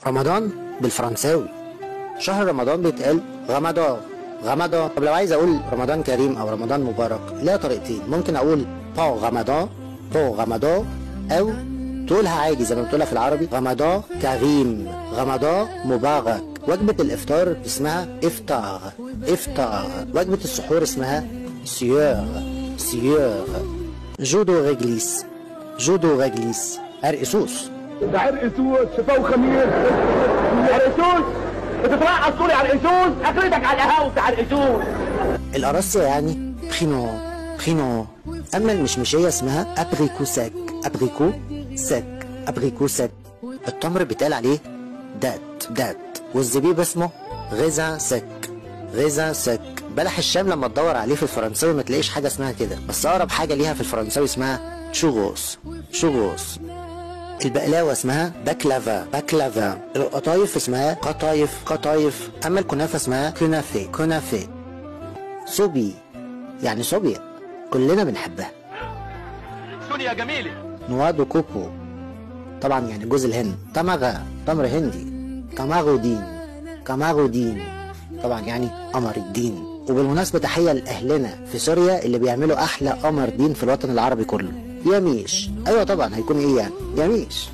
رمضان بالفرنساوي، شهر رمضان بيتقال رمضان رمضان. طب لو عايز اقول رمضان كريم او رمضان مبارك ليها طريقتين، ممكن اقول bon رمضان bon رمضان، او تقولها عادي زي ما بتقولها في العربي رمضان كريم رمضان مبارك. وجبة الافطار اسمها افطار افطار. وجبة السحور اسمها سيور سيور. jus de réglisse jus de réglisse، عرق سوس. ده عرق سوس شفاه وخمير. عرق سوس بتترقص طولي عرق سوس، اخرتك على القهاوي بتاع عرق سوس. القراصية يعني pruneau pruneau. اما المشمشية اسمها abricot sec abricot sec abricot sec. التمر بيتقال عليه datte datte، والزبيب اسمه raisin sec raisin sec. بلح الشام لما تدور عليه في الفرنساوي ما تلاقيش حاجة اسمها كده، بس اقرب حاجة ليها في الفرنساوي اسمها churros churros. البقلاوة اسمها baklava baklava. القطايف اسمها قطايف قطايف. اما الكنافة اسمها كنافة كنافة. صوبي يعني صوبيا كلنا بنحبها. سونيا جميلة. noix de coco طبعا يعني جوز الهند. تمغة تمر هندي. قمرودين قمرودين طبعا يعني قمر الدين. وبالمناسبة تحية لأهلنا في سوريا اللي بيعملوا أحلى قمر دين في الوطن العربي كله. يميش، أيوة طبعا هيكون إيه يعني يميش.